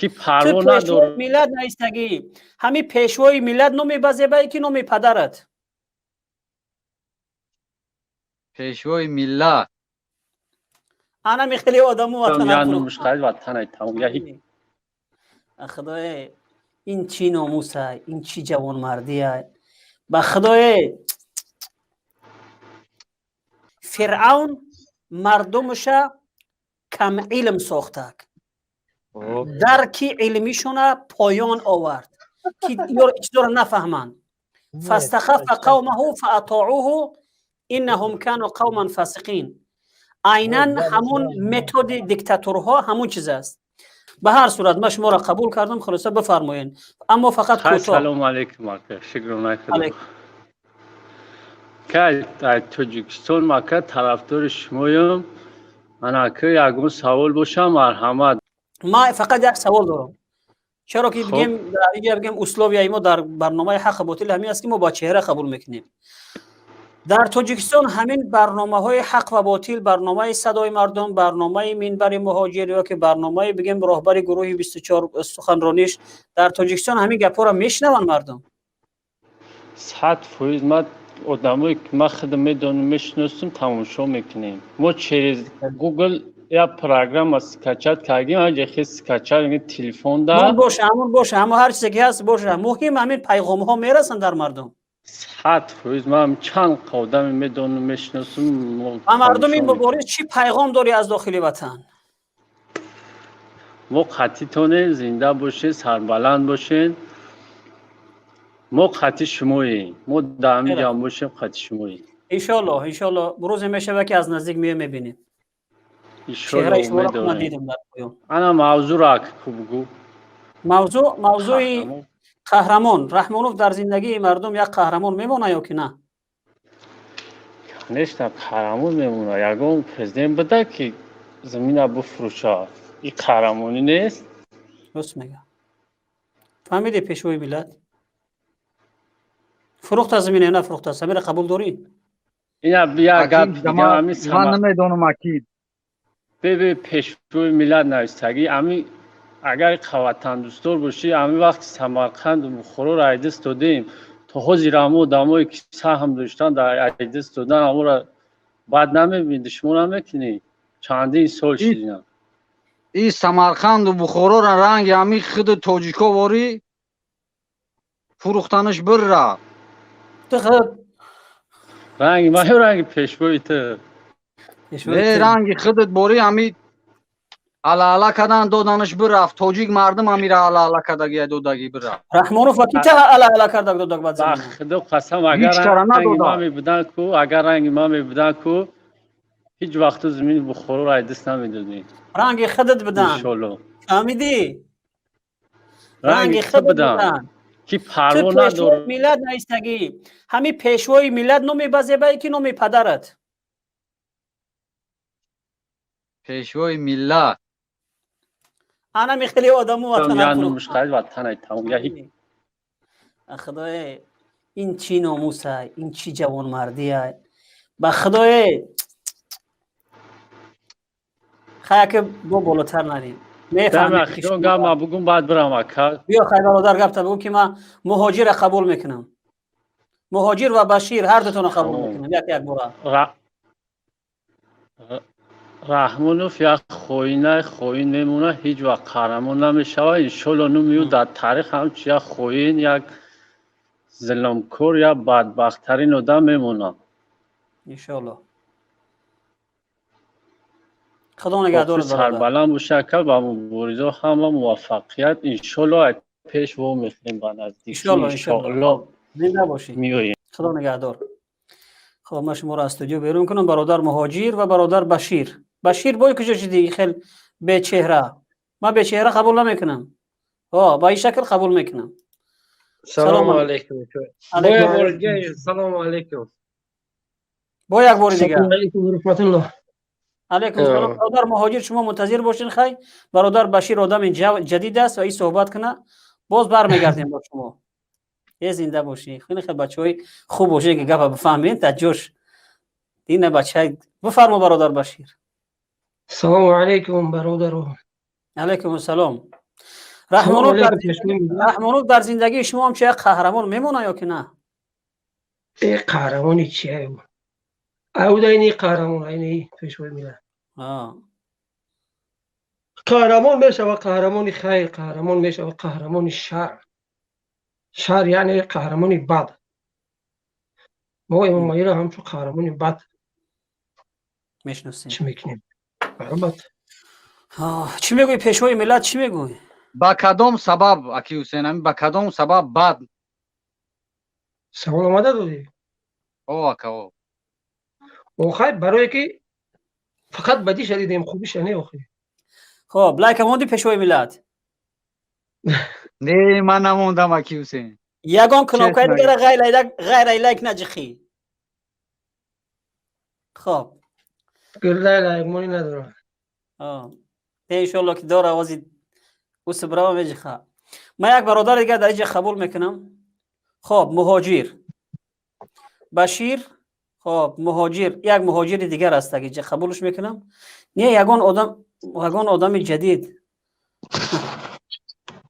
Ки Ту парво пешвои надорад. миллат наистагӣ. Ҳамин пешвои миллат номи базебае ки номи падарат? Пешвои миллат. Ана михели одаму Я ватана номуш фурӯхтанд. Қайд ватанай тамом. Я ҳеҷ. Худое, ин чӣ номусай, ин чӣ ҷавонмардиай, ба худое! Фиръавн мардумаша камилм сохтак, дарки илмишона поён овард, ки чизоро нафаҳманд. Фастахаффа қавмаҳу фаатоуҳу иннаҳум кану қавман фасиқин. Айнан ҳамун методи диктаторҳо ҳамун чиз аст. Ба ҳар сурат, ман шуморо қабул кардам. Хулоса, бифармоед, аммо фақат Хай. кӯтоҳ. Салому алейкум, ака, шукрона худо. Алейкум. Кай дар Тоҷикистон, ака, тарафдори шумоям. Ман, ака, ягон савол бошам, марҳамат. Ман фақат як савол дорам, чаро ки Хоб. бигем, дар инҷа бигем, условияи мо дар барномаи «Ҳаққу ботил» ҳамин аст, ки мо ба чеҳра қабул мекунем. Дар Тоҷикистон ҳамин барномаҳои «Ҳақ ва ботил», барномаи «Садои мардум», барномаи «Минбари муҳоҷир» ё ки барномаи, бигем, роҳбари гурӯҳи 24 суханрониш, дар Тоҷикистон ҳамин гапҳоро мешунаванд мардум? 100%. Ман одамое ки ман худам медонам, мешиносам, тамошо мекунем. Мо через Google як программа скачать кардем, ҳаҷа хел скачать телефонда. Ҳамон боша, ҳамон боша, ҳамо ҳар чизе ки ҳаст боша, муҳим ҳамин пайғомҳо мерасанд дар мардум? 100%. Ман чанд одаме медонам, мешиносам. Ба мардуми мубориз чӣ пайғом дорӣ аз дохили ватан? Мо қатитонем, зинда бошед, сарбаланд бошед. Мо қати шумоем, мо дар ҳамин ҷамъ бошем, қати шумоем. Иншоалло, иншоалло, рӯзе мешава, ки аз наздик меоем, мебинем. Иншоалло. Чеҳраи шуморо Умед ман дорем. дидем дар поён. Ана мавзӯро, ака, бугӯ. Мавзӯъ, мавзӯи қаҳрамон Раҳмонов дар зиндагии мардум як қаҳрамон мемонад ё ки на? Конечно, қаҳрамон мемонад. Ягон президент буда, ки замина бифурӯшад? Ин қаҳрамонӣ нест? Рост мега. Фаҳмиди, пешвои миллат фурӯхта замина ё нафурӯхтааст? Ҳамира қабул дорӣ? Ина як гап дигар. Ами Ман намедонам, акид. Бебе, пешвои миллат навистагӣ, ами агар ватандӯстдор бошӣ, ами вақти Самарқанду Бухороро айдист додем, то ҳозир ҳамо одамое ки саҳм доштан дар айдист додан, ҳаморо бад намебинӣ, душмон намекунӣ? Чандин сол шидина. И Самарқанду Бухороро ранги ҳами худи тоҷико ворӣ фурӯхтанаш бир рафт. Ранги ман ё ранги пешвои ту? Не, ранги худат борӣ, ҳами алаала кардан доданаш бирафт. Тоҷик мардум ҳамира алаала кардагия додагӣ бирафт. Раҳмонов ва кита алаала кардаг додаг бад? Ба худо қасам, агар ранги ман мебудан ку, агар ранги ман мебудан ку, ҳеҷ вақту замини Бухороро айдист намедодем. Ранги худат будан. Иншолло. Фаҳмидӣ? Ранги худ будан, ки парво надорад. Миллат наистагӣ. Ҳамин пешвои миллат номи базебае ки номи падарат? Пешвои миллат. Ана михели одаму ватана Я номуш қайд ватанай тамом. Я ҳеҷ. Худое, ин чӣ номусай, ин чӣ ҷавонмардиай, ба худое! Хаяке бо болотар нарем. Мефаҳмем. Гап ма бугум, баъд бирам, ака. Биё, хай, бародар, гапта бугум, ки ман муҳоҷира қабул мекунам. Муҳоҷир ва Башир, ҳар дутонро қабул мекунам як як бора. Раҳмонов як хоинай, хоин мемонад, ҳеҷ вақт қаҳрамон намешавад. Иншолло, номи ӯ дар таърих ҳамчун як хоин, як зулмкор, як бадбахттарин одам мемонад. Иншолло, худо нигаҳдорат. Сарбаланд боша, ака, ба муборизо ҳама муваффақият. Иншолло, пеш во мехӯрем ба наздикӣ. Иншолло, зинда бошӣ. Меоем. Худо нигаҳдор. Хуб, ман шуморо аз студио берун кунам. Бародар Муҳоҷир ва бародар Башир. Башир, бой куҷо шудӣ, хел бечеҳра? Ман бечеҳра қабул намекунам, ба ин шакл қабул мекунам. Салому алейкум. Салому алейкум. Бо як бори дигар. Алейкум раҳматуллоҳ. Алейкум салом. Бародар Муҳоҷир, шумо мунтазир бошин. Хай, бародар Башир одами ҷадид аст ва ин суҳбат куна, боз бармегардем бо шумо. Е, зинда бошӣ. Хеле хел бачаҳои хуб бошед, ки гапа бифаҳмед дар ҷош. Дина бача, бифармо, бародар Башир. Салому алейкум, бародаро. Алейкум ассалом. Раҳмонов дар зиндагии шумо ҳам чи як қаҳрамон мемонад ё ки на? Э, қаҳрамони чия? Аудайни қаҳрамон, айни Пешвои миллат қаҳрамон мешава, қаҳрамони хайр қаҳрамон мешава, қаҳрамони шар, шар яъне қаҳрамони бад. Мо Эмомалиро ҳамчун қаҳрамони бад мешиносем. Чӣ мекунем, албатта. Чӣ мегӯӣ, Пешвои миллат, чӣ мегӯӣ? Ба кадом сабаб, аки Ҳусен, ами ба кадом сабаб бад? Савол омада додӣ? О, ака, о. Охай, барое ки фақат бадиша дидем, хубиша не, охи. Хоб, лайка монди, Пешвои миллат? Не, ман намондам, аки Ҳусен. Ягон кнопкаи дигара ғайраи лайк наҷихӣ. Хоб. Гирдай лайкмонӣ надорад. Иншолло, ки дора, ози усбрава меҷиха. Ман як бародари дигар дар инҷа қабул мекунам. Хоб, муҳоҷир Башир. Хоб, муҳоҷир, як муҳоҷири дигар аст, инҷа қабулш мекунам. Не, ягон одам, ягон одами ҷадид.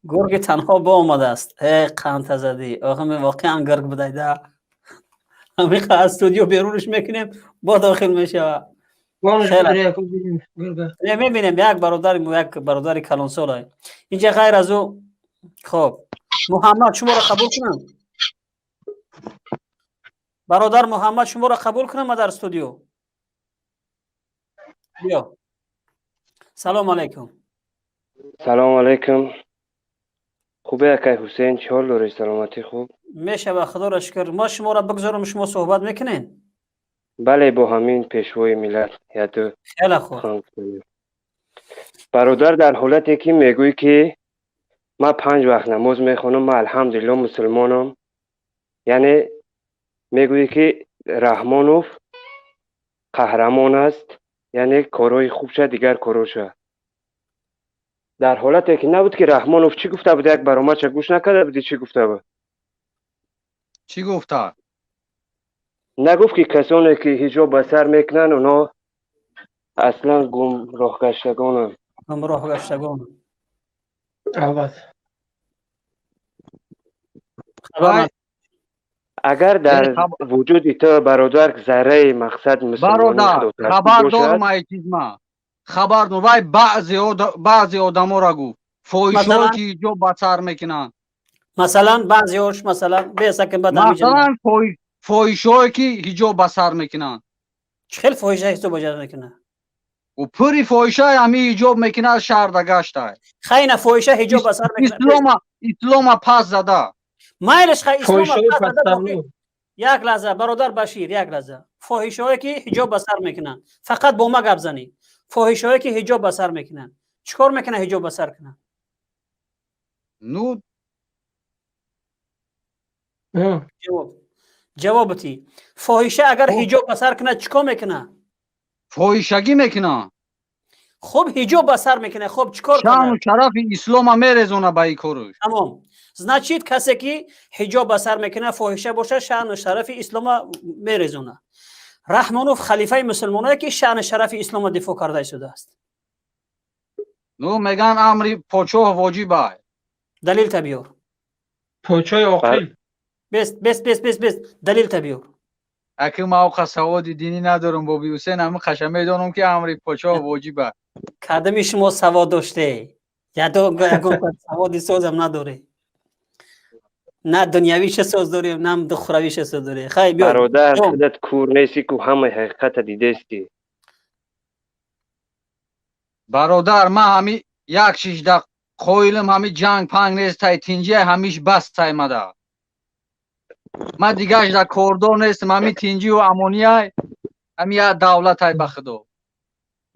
Гурги танҳо бо омадааст. Э, қантазадӣ, охи, воқеан гург будайда. Ҳамиқа аз студио берунш мекунем, бо дохил мешава. Мебинем, як бародари, як бародари калонсола инҷа ғайр аз ӯ. Хоб, Муҳаммад, шуморо қабул кунам? Бародар Муҳаммад, шуморо қабул кунам дар студио? Биё, салому алайкум. Салому алайкум. Хубе, акай Ҳусейн, чӣ ҳол дорӣ, саломатӣ хуб? Мешава, худоро шукр. Мо шуморо бигзорам, шумо суҳбат мекунед? Бале, бо ҳамин Пешвои миллат яду. Хеле хуб. Бародар, дар ҳолате ки мегӯӣ, ки ман панҷ вақт намоз мехонам, ман алҳамдулилло мусулмонам, яъне мегӯӣ, ки Раҳмонов қаҳрамон аст, яъне корҳои хубша, дигар корҳоша. Дар ҳолате ки набуд, ки Раҳмонов чӣ гуфта буд, як баромадша гӯш накарда будӣ, чӣ гуфта буд? Чӣ гуфта? Нагуфт, ки касоне ки ҳиҷоб ба сар мекунанд, онҳо аслан гумроҳгаштагонанд? Гумроҳгаштагон. Албатта. Хабар. Агар дар вуҷуди ту, бародар, зарраи мақсад Бародар, хабар дорум ай чизма, хабар дорум. Вай баъзе одаморо гуфт, фоҳишҳое ки ҳиҷоб ба сар мекунанд. Масалан, баъзеош, масалан, бесакин бад. Масалан, фоҳишҳое ки ҳиҷоб ба сар мекунанд. Чӣ хел фоҳиша ҳиҷоб ба сар мекунад? У пури фоҳишаи ҳами ҳиҷоб мекунад, шаҳрда гаштай. Хайна, фоҳиша ҳиҷоб ба сар мекунад? Ислома, ислома пас зада. Майлаш, хай, ислома пас зада. Як лаҳза, бародар Башир, як лаҳза. Фоҳишҳое ки ҳиҷоб ба сар мекунанд, фақат бо ма гап занӣ. Фоҳишҳое ки ҳиҷоб ба сар мекунанд, чӣ кор мекунанд ҳиҷоб ба сар кунанд? Ну. Ҷавоб, ҷавобати. Фоҳиша агар ҳиҷоб ба сар кунад, чӣ кор мекунад? Фоҳишагӣ мекунад. Хуб, ҳиҷоб ба сар мекунад, хуб, чӣ кор? Шаъну шарафи ислома мерезона ба ин кораш. Тамом. Значит, касе ки ҳиҷоб ба сар мекунад, фоҳиша бошад, шаъну шарафи ислома мерезона. Раҳмонов халифаи мусулмоное, ки шаъну шарафи ислома дифоъ карда истодааст. Ну, меган, амри подшоҳ воҷиб ай. Далил та биёр. Подшоҳи оқил. Бес, бес, бес, бес, бес, далил та биёр. Аки ма оқа саводи динӣ надорам, боби Ҳусен, ҳами қаша медонам, ки амри подшоҳ воҷиб ай. Кадами шумо савод доште? Ягон саводи созам надоре. На дунявиша соз дорем, на духравиша соз дорем. Хай, биёр. Бародар, худат кур нести ку, ҳамаи ҳақиқата дидести. Бародар, ман ҳами як шишда қоилам, ҳами ҷанг панг нестай, тинҷия ҳамиш бас таймада. Ман дигашда кордор нестам, ҳами тинҷию амонияй, ҳами як давлатай, ба худо.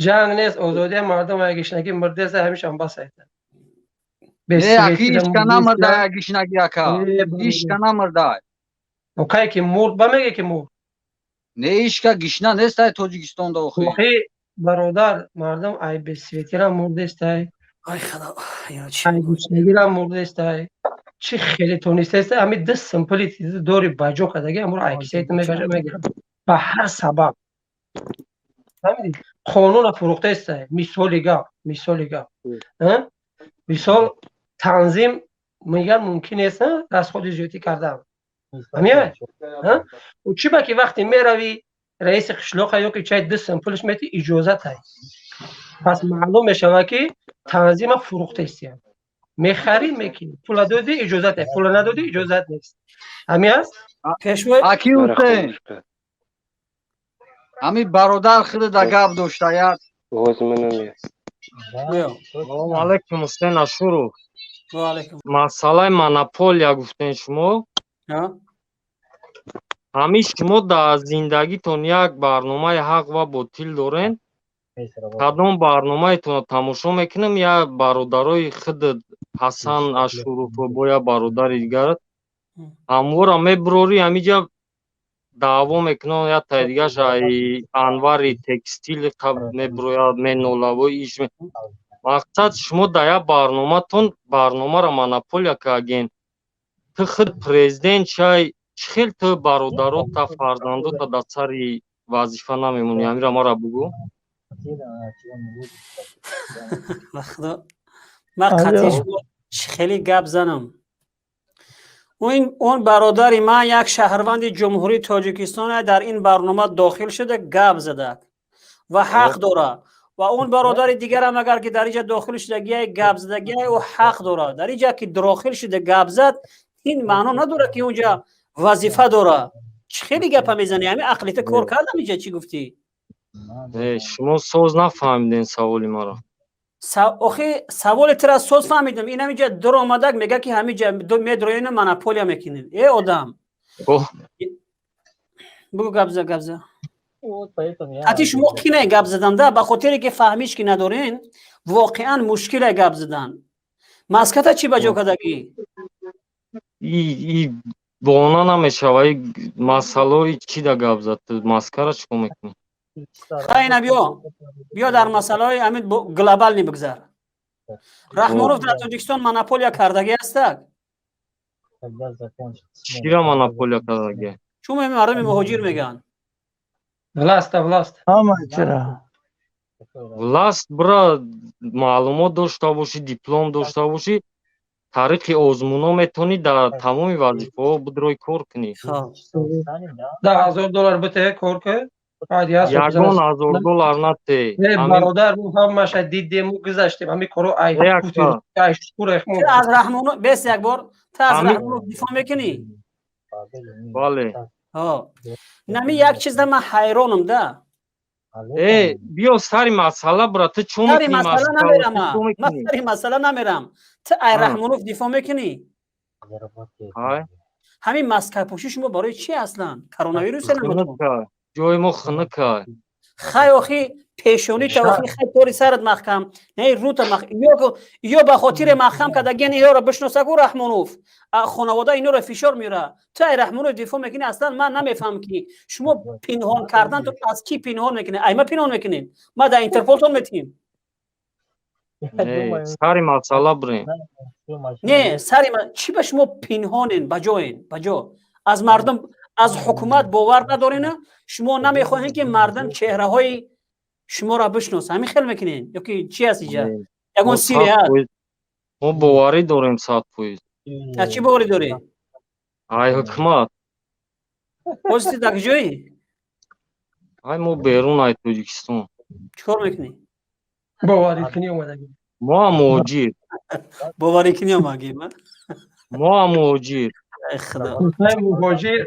Ҷанг нест, озодия, мардум гишнагӣ мурдеса, ҳамишам бас айта. Не, аки, ҳичка намурдай гишнагӣ, ака, ҳичка намурдай. Кай ки мурд, ба меге ки мурд? Не, ҳичка гишна нестай Тоҷикистонда охи. Охи, бародар, мардум ай бесветира мурдестай. Ай худо. Ай гушнагира мурдестай. Чӣ хеле тонистаеста, ҳами ду симпли дори баҷо кардаги, амро ай кисаита мекаша, мегирам ба ҳар сабаб. Фаҳмидӣ? Қонуна фурӯхтаестай. Мисоли гап, мисоли гап, мисол. Танзим меган мумкин нест расходи зиёдӣ кардан. Ҳамия? Чӣ ба ки вақте меравӣ, раиси қишлоқа ё ки чай 2 сум пулш мети, иҷозат ай. Пас маълум мешавад, ки танзима фурӯхтаистиям. Мехарӣ, мекунӣ, пула додӣ, иҷозат, пула надодӣ, иҷозат нест. Ҳами аст. Аки Ҳусейн, ҳами бародар хида гап дошта як. Салому алайкум, Ҳусейн Ашуров. Масъалаи монополия гуфтен шумо. Ҳамин шумо дар зиндагитон як барномаи ҳақ ва ботил дорен. Кадом барномаетонро тамошо мекунам, як бародарои худ Ҳасан Ашуров бо як бародари дигарат ҳамвора мебурорӣ, ҳамиҷа даъво мекунанд, як таи дигараш ай Анвари текстили мебурояд, менолавои иш. Мақсад, шумо дар як барноматон барномаро монополия кардем. Ту худ президент шай, чӣ хел ту бародарота, фарзандота дар сари вазифа намемонӣ? Ҳамира мара бугӯ. Ман қатъи шумо чӣ хеле гап занам? Он бародари ман як шаҳрванди Ҷумҳурии Тоҷикистон дар ин барнома дохил шуда, гап зада ва ҳақ дорад. Ва он бародари дигарам, агар ки дар инҷа дохил шудагиай, гап задагиай, ӯ ҳақ дорад. Дар инҷа ки дохил шуда гап зад, ин маъно надорад, ки унҷа вазифа дорад. Чӣ хеле гапа мезанӣ? Ҳами ақлита кор кардам, инҷа чӣ гуфтӣ? Шумо соз нафаҳмиден саволи маро. Охи, саволи тира соз фаҳмидам. Ин ҳаминҷа дуромадак мега, ки ҳаминҷа медроена, монополия мекунем. Э, одам, бугу, гап за, гап за. Ҳати шумо кинай гап заданда, ба хотире ки фаҳмиш ки надорен, воқеан мушкиле гап задан. Маската чӣ ба ҷо кардагӣ? Бона намешава. Масъалаҳои чӣ да гап зад? Маскара чӣ кор мекунӣ? Хайна, биё, биё, дар масъалаҳои ҳамин глобальный бигзар. Раҳмонов дар Тоҷикистон монополия кардагӣ ҳастак? Чира монополия кардагӣ? Чун мардуми муҳоҷир мегӯянд. Власта, власт. Ҳама чира. Власт бира, маълумот дошта бошӣ, диплом дошта бошӣ, тариқи озмуно метавонӣ дар тамоми вазифаҳо бидрои, кор кунӣ. 10 000 доллар бите, кор кун. Ягон ҳазор доллар нате. Бародар, мо ҳамаша дидему, гузаштем ҳами коро. Аз Раҳмоно бес як бор, ту аз Раҳмонов дифоъ мекунӣ? Бале. Нами як чизда ман ҳайронам да. Э, биё сари масъала, бра, ту чо? Сари масъала намерам, ман сари масъала намерам. Ту ай Раҳмонов дифоъ мекунӣ? Ҳамин маскапӯшӣ шумо барои чи аслан? Коронавирусе? Ҷои мо хунука. Хай, охи, пешонита, охи, хай, тори сарат маҳкам не, рута мах ё ба хотири маҳкам кардагиан иёро бишносаку. Раҳмонов хонавода иноро фишор меёра. Ту ай Раҳмонов дифоъ мекунӣ. Аслан ман намефаҳмам, ки шумо пинҳон кардан, ту аз кӣ пинҳон мекунӣ? Ай ма пинҳон мекунем? Ма дар Интерполтон метиҳем. Сари масъала бирем. Не, сари чӣ ба шумо пинҳонен? Ба ҷоен, ба ҷо аз мардум, аз ҳукумат бовар надорена. Шумо намехоҳем, ки мардум чеҳраҳои шуморо бишноса. Ҳамин хел мекунен ё ки чи аст? Иҷа ягон сире ҳаст? Мо боварӣ дорем 100%. Аз чӣ боварӣ дорӣ? Ай ҳукумат. Ҳозир ти дар куҷоӣ? Ай мо берун ай Тоҷикистон. Чӣ кор мекунӣ? Боварӣ кунӣ омадагӣ. Мо ҳам муҳоҷир. Боварӣ кунӣ омагӣ? Мо ҳам муҳоҷир. Худо. Муҳоҷир,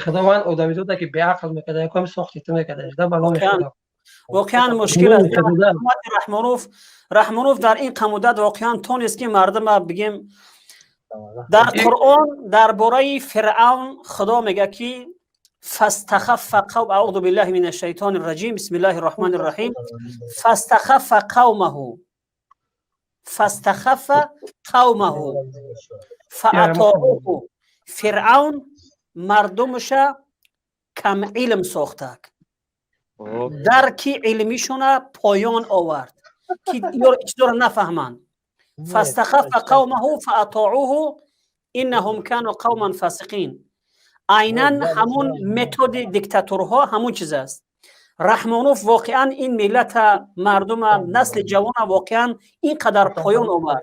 худованд одамизода ки беақл мекарда, якам сохти ту мекарда, да бало. Воқеан мушкил аст. Раҳмонов, Раҳмонов дар ин қамудат воқеан тонист, ки мардума бигем. Дар Қуръон дар бораи Фиръавн Худо мега, ки فاستخف قوم، اعوذ بالله من الشیطان الرجیم، بسم الله الرحمن الرحیم، فاستخف قومه، فاستخف قومه فاطاعوه. فرعون мардумша кам илм сохтак, дарки илмишона поён овард, ки чизоро нафаҳманд. فاستخف قومه فاطاعوه انهم كانوا قوما فاسقین. Айнан ҳамун методи диктаторҳо, ҳамун чиз аст. Раҳмонов воқеан ин миллата, мардума, насли ҷавона воқеан ин қадар поён овард.